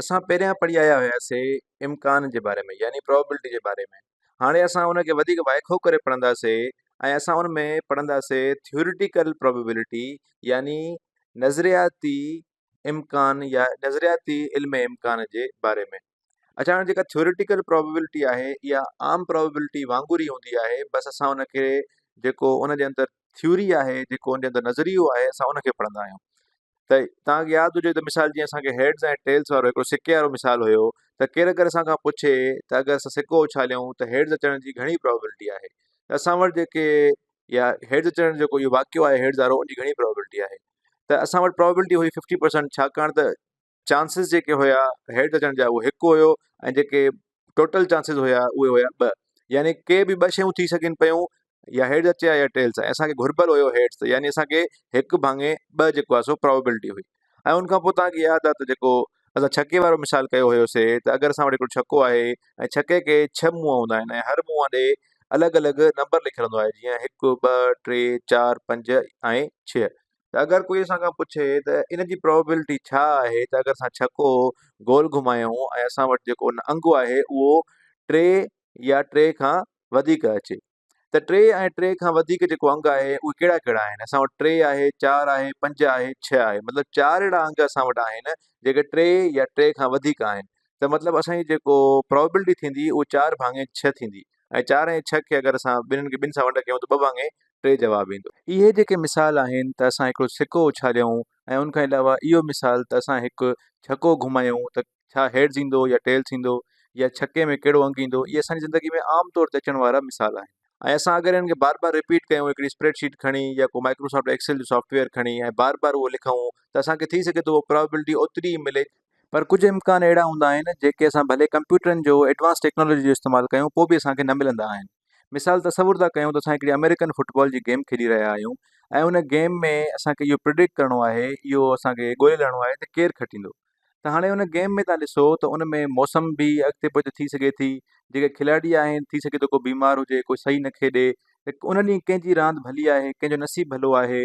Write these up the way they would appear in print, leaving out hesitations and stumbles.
اسان پهريان پڙهي آيا هياسي امڪان جي باري ۾ يعني پرابيبلٽي جي باري ۾ هاڻي اسان ان کي وڌيڪ وائکو ڪري پڙهنداسي ۽ اسان ان ۾ پڙهنداسي ٿيوريٽيڪل پرابيبلٽي يعني نظرياتي امڪان يا نظرياتي علم امڪان جي باري ۾. اڇا هاڻي جيڪا ٿيوريٽيڪل پرابيبلٽي آهي اها عام پرابيبلٽي وانگر ئي هوندي آهي، بس اسان ان کي جيڪو ان جي اندر ٿيوري آهي، جيڪو ان جي اندر نظريو آهي، اسان ان کي پڙهندا آهيون. ته توهان کي ياد هجي ته مثال جيئن اسان کي هيڊز ۽ ٽيلز وارو هڪڙو سڪي وارو مثال هيو ته ڪير اگر اسان کان پڇي ته اگر اسان سڪو اڇاليون ته هيڊز اچڻ جي گهڻي پرابيبلٽي آهي ته اسان وٽ جيڪي يا هيڊز اچڻ جو جيڪو اهو واقعو آهي هيڊز وارو ان جي گهڻي پرابيبلٽي آهي ته اسان وٽ پرابيبلٽي هئي 50% ڇاڪاڻ ته چانسز جيڪي هيا هيڊ اچڻ جا اهو هڪ هيو ۽ جيڪي ٽوٽل چانسز هيا اهي هيا ٻه، يعني ڪي به ٻه شيون ٿي سگهن پيون، يا هيڊز اچي يا ٽيلز، ۽ اسان کي گهربل هيو هيڊز، يعني اسان کي هڪ ڀاڱي ٻه جيڪو آهي سو پرابيبلٽي هئي. ۽ ان کان پوء توهان کي ياد آهي ته جيڪو اسان ڇڪي وارو مثال ڪيو هيوسي ته اگر اسان وٽ هڪڙو ڇڪو آهي ۽ ڇڪي کي ڇهه منهن هوندا آهن ۽ هر منهن ڏي الڳ الڳ نمبر لکيل هوندو آهي، جيئن هڪ، ٻه، ٽي، چار، پنج ۽ ڇهه. ته اگر ڪوئي اسان کان پڇي ته ان جي پرابيبلٽي ڇا آهي ته اگر اسان ڇڪو گول گهمايون ۽ اسان وٽ جيڪو ان انگ آهي اهو ٽي يا ٽي کان وڌيڪ اچي ته ٽي ۽ ٽي کان وڌيڪ جيڪو انگ آهي اهي ڪهڙا ڪهڙا آهن؟ اسان وٽ ٽي آهي، چار آهي، پنج آهي، ڇهه آهي، مطلب چار اهڙا انگ اسان وٽ آهن جيڪي ٽي يا ٽي کان وڌيڪ آهن ته مطلب اسان جي جيڪو پرابيبلٽي ٿيندي اهو چار ڀاڱي ڇهه ٿيندي ۽ چار ۽ ڇهه کي اگر اسان ٻنهن کي ٻن سان ونڊ ڪيون ته ٻه ڀاڱي ٽي جواب ايندو. اهي جيڪي مثال آهن ته اسان هڪڙو سڪو اڇاليون ۽ ان کان علاوه اهو مثال ته اسان هڪ ڇڪو گهمايون ته ڇا هيڊز ايندو يا ٽيلز ايندو يا ڇڪي ۾ ڪهڙو انگ ايندو، اهي اسان جي زندگي ۾ عام طور تي اچڻ وارا مثال آهن ۽ اسان اگر انهن کي بار بار رپيٽ ڪيون، هڪڙي اسپريڊ شيٽ کڻي يا ڪو مائڪروسافٽ ايڪسل جو سافٽ ويئر کڻي ۽ بار بار اهو لکون ته اسان کي ٿي سگهي ٿو اهو پرابيبلٽي اوتري ئي ملي. پر ڪجهه امڪان اهڙا هوندا آهن جيڪي اسان ڀلي ڪمپيوٽرن جو ايڊوانس ٽيڪنالاجي جو استعمال ڪيون پوء به اسان کي نه ملندا آهن. مثال تصور ٿا ڪيون ته اسان هڪڙي آمريڪن فٽبال جي گيم کيڏي رهيا آهيون ۽ ان گيم ۾ اسان کي اهو پرڊڪٽ ڪرڻو آهي، اهو اسان کي ڳولي لهڻو آهي ته ڪير کٽيندو. ته هاڻي ان گيم ۾ تان ڏسو ته ان ۾ موسم به اڳتي پوئتي ٿي سگهي ٿي، جيڪي کلاڙي آهن ٿي سگهي ٿو ڪو بيمار هجي، ڪو صحيح نه کيڏي ته ان ڏينهن ڪنهن جي راند ڀلي آهي، ڪنهن جو نصيب ڀلو آهي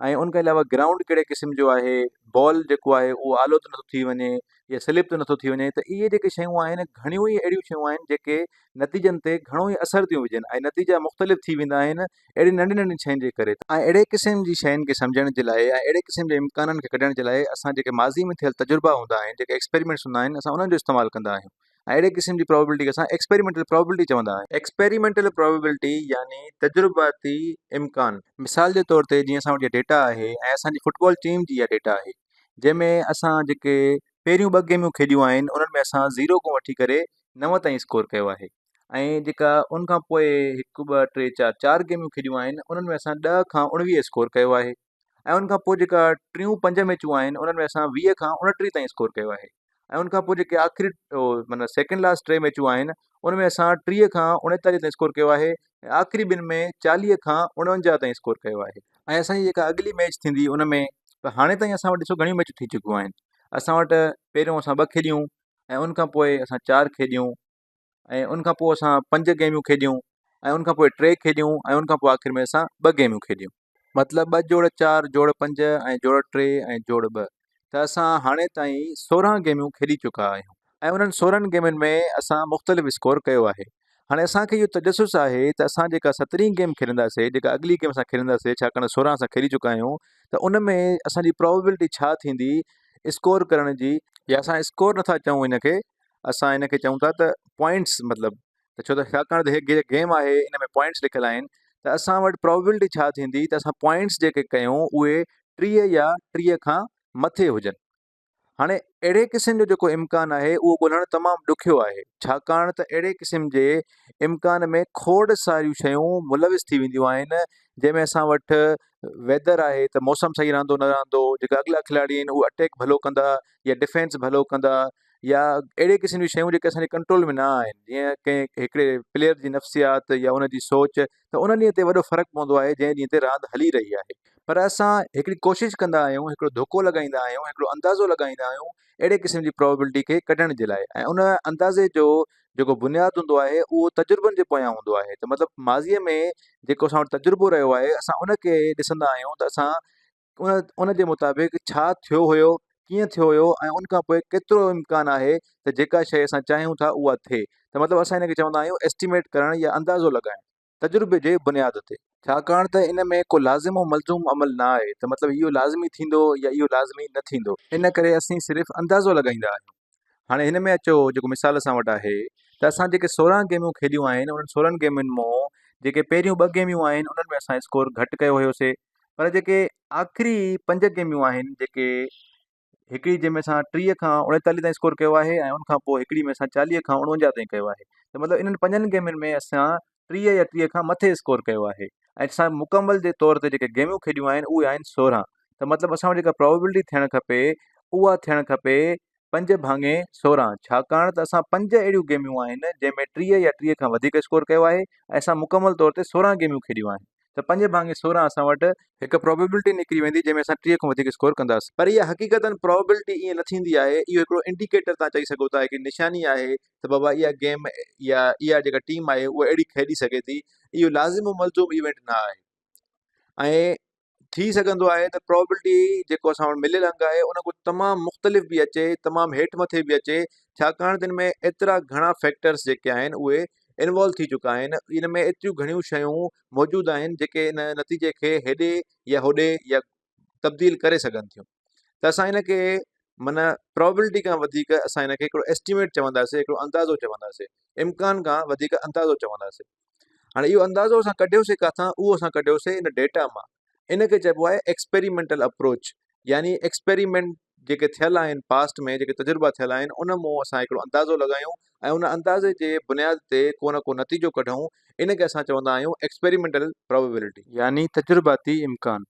۽ ان کان علاوه گرائونڊ ڪهڙي قسم جو آهي، بال جيڪو آهي اهو آلو ته نٿو ٿي وڃي يا سلپ ته نٿو ٿي وڃي ته اهي جيڪي شيون آهن گهڻيون ئي اهڙيون شيون آهن جيڪي نتيجن تي گهڻو ئي اثر ٿيون وجهن ۽ نتيجا مختلف ٿي ويندا آهن اهڙين ننڍين ننڍين شين جي ڪري. ۽ اهڙي قسم جي شين کي سمجهڻ جي لاء ۽ اهڙي قسم جي امڪانن کي ڪڍڻ جي لاء اسان جيڪي ماضي ۾ ٿيل تجربا هوندا آهن، جيڪي ايڪسپيريمينٽس هوندا آهن، اسان انهن جو استعمال ڪندا آهيون ۽ اهڙي قسم جي پرابيبلٽي کي اسان ايڪسپيريمينٽل پرابيبلٽي چوندا آهيون. ايڪسپيريمينٽل پرابيبلٽي يعني تجرباتي امڪان. مثال جي طور تي جيئن اسان وٽ اها ڊيٽا آهي ۽ اسان جي فٽبال ٽيم جي اها ڊيٽا آهي جنهن ۾ اسان جيڪي پهريون ٻه گيمون کيڏيون آهن انهن ۾ اسان زيرو کان وٺي ڪري نو تائين اسڪور ڪيو آهي ۽ جيڪا ان کان پوء هڪ ٻه ٽي چار چار گيمون کيڏيون آهن انهن ۾ اسان ڏهه کان اڻويهه اسڪور ڪيو آهي ۽ ان کان پوء جيڪا ٽيون پنج ميچون آهن انهن ۾ اسان 20 کان 29 تائين اسڪور ڪيو آهي ۽ ان کان پوء جيڪي آخري معنيٰ سيڪنڊ لاسٽ ٽي ميچون آهن ان ۾ اسان 30 کان 39 تائين اسڪور ڪيو آهي ۽ آخري ٻن ۾ 40 کان 49 تائين اسڪور ڪيو آهي. ۽ اسان جي جيڪا اڳلي ميچ ٿيندي ان ۾ ته هاڻي تائين اسان وٽ ڏسو گهڻيون ميچون ٿي چڪيون آهن اسان وٽ پهريون اسان ٻه کيڏيون ۽ ان کان پوء اسان چار کيڏيون ۽ ان کان پوء اسان پنج گيميون کيڏيون ۽ ان کان پوء ٽي کيڏيون ۽ ان کان پوء آخر ۾ اسان ٻه گيميون کيڏيون. مطلب ٻه جوڙ چار، جوڙ پنج ۽ جوڙ ٽي ۽ جوڙ ٻه ته اسان هاڻي تائين 16 گيميون کيڏي چڪا آهيون ۽ انهن 16 گيمين ۾ اسان مختلف اسڪور ڪيو آهي. هاڻي اسان کي اهو تجسس آهي ته اسان جيڪا سترهين گيم کيڏنداسي، جيڪا اڳلي گيم اسان کيڏنداسي، ڇاڪاڻ ته 16 اسان کيڏي چڪا آهيون ته ان ۾ اسان جي پرابيبلٽي ڇا ٿيندي اسڪور ڪرڻ جي، يا اسان اسڪور نٿا چئون ان کي، اسان ان کي چئون ٿا ته پوائنٽس مطلب ته ڇو ته ڇاڪاڻ ته هي گيم آهي ان ۾ پوائنٽس لکيل آهن ته اسان وٽ پرابيبلٽي ڇا ٿيندي ته اسان پوائنٽس جيڪي ڪيون اهي 30 يا 30 کان مٿي هجن. هاڻي اهڙي قسم جو جيڪو امڪان آهي اهو ڳولڻ تمام ڏکيو آهي ڇاڪاڻ ته اهڙي قسم جي امڪان ۾ کوڙ ساريون شيون ملوث ٿي وينديون آهن جنهن ۾ اسان وٽ ويدر آهي ته موسم صحيح رهندو نه رهندو، جيڪا اڳلا کلاڙي آهن اهي اٽيڪ ڀلو ڪندا يا ڊفينس ڀلو ڪندا يا اهڙي قسم جون شيون جيڪي اسان جي ڪنٽرول ۾ نه آهن جيئن ڪنهن هڪڙي پليئر جي نفسيات يا ان جي سوچ ته ان ڏينهن تي وڏو فرق پوندو آهي جنهن ڏينهن تي راند هلي رهي آهي پر اسان هڪڙي ڪوشش ڪندا آهيون هڪڙو ڌوڪو لڳائيندا آهيون هڪڙو اندازو لڳائيندا آهيون اهڙي قسم جي پرابيبلٽي کي ڪڍڻ جي لاء ۽ ان اندازي جو جيڪو بنياد هوندو آهي اهو تجربن جي پويان هوندو آهي ته مطلب ماضيء ۾ جيڪو اسان وٽ تجربو رهيو آهي اسان ان کي ڏسندا آهيون ته اسان ان ان جي مطابق ڇا ٿيو هيو. ڪيئن ٿيو هيو ۽ ان کان پوء ڪيترو امڪان آهي ته جيڪا شيء اسان چاهيون ٿا اها ٿئي ته مطلب اسان ان کي چوندا آهيون ايسٽيميٽ ڪرڻ يا اندازو لڳائڻ تجربي جي بنياد تي. ڇاڪاڻ ته ان ۾ ڪو لازم و ملزوم عمل نه آهي ته مطلب اهو لازمي ٿيندو يا اهو لازمي نه ٿيندو. ان ڪري اسين صرف اندازو لڳائيندا آهيون. هاڻي هن ۾ اچو جيڪو مثال اسان وٽ آهي ته اسان جيڪي 16 گيمون کيڏيون آهن انهن 16 گيمن مون جيڪي پهريون ٻه گيميون آهن انهن ۾ اسان اسڪور گهٽ ڪيو هيوسي پر جيڪي آخري پنج گيميون آهن جيڪي هڪڙي جنهن ۾ اسان 30 کان 39 تائين اسڪور ڪيو آهي ۽ ان کان پوء هڪڙي ۾ اسان 40 کان 49 تائين ڪيو آهي ته مطلب انهن پنجن گيمن ۾ اسان 30 يا 30 کان مٿي اسڪور ڪيو آهي ۽ اسان مڪمل جي طور تي جيڪي گيمون کيڏيون آهن اهي آهن 16 ته مطلب اسان وٽ جيڪا پرابيبلٽي ٿيڻ کپي اها ٿيڻ کپي پنج ڀاڱي 16 ڇاڪاڻ ته اسان پنج اهڙيون گيميون آهن جنهن ۾ 30 يا 30 کان وڌيڪ اسڪور ڪيو آهي ۽ اسان مڪمل طور تي 16 گيميون کيڏيون آهن ته پنج ڀاڱي 16 اسان وٽ هڪ پرابيبلٽي نڪري ويندي جنهن ۾ اسان 30 کان وڌيڪ اسڪور ڪنداسين. پر اها حقيقتن پرابيبلٽي ائين نه ٿيندي آهي، اهو هڪڙو انڊيڪيٽر توهان چئي سگهو ٿا، هڪڙي نشاني آهي ته بابا اها گيم يا اها جيڪا ٽيم آهي اها اهڙي کيڏي سگهي ٿي، اهو لازم و ملزوم ايونٽ نه آهي ۽ ٿي سگهندو آهي ته پرابيبلٽي جيڪو اسان وٽ مليل انگ آهي ان کان تمام مختلف به اچي، تمام هيٺ مٿي به اچي، ڇاڪاڻ ته ان ۾ ايترا گهڻا فيڪٽرس جيڪي آهن اهي انوالو ٿي چڪا آهن، ان ۾ ايتريون گهڻيون شيون موجود آهن جيڪي ان نتيجي کي هيڏي يا هوڏي يا تبديل ڪري سگهن ٿيون ته اسان ان کي معنيٰ پرابلٽي کان وڌيڪ اسان ان کي هڪڙو ايسٽيميٽ چونداسي هڪڙو اندازو چونداسي امڪان کان وڌيڪ اندازو چونداسي هاڻي اهو اندازو اسان ڪڍيوسي ڪاٿان اهو اسان ڪڍيوسي ان ڊيٽا مان ان کي چئبو آهي ايڪسپيريمينٽل اپروچ يعني ايڪسپيريمينٽ جيڪي ٿيل آهن پاسٽ ۾ جيڪي تجربا ٿيل آهن ان مون اسان هڪڙو اندازو لڳايون ۽ ان اندازي جي بنياد تي ڪو نه ڪو نتيجو ڪڍون ان کي اسان چوندا آهيون ايڪسپيريمينٽل پرابيبلٽي. يعني تجرباتي امڪان.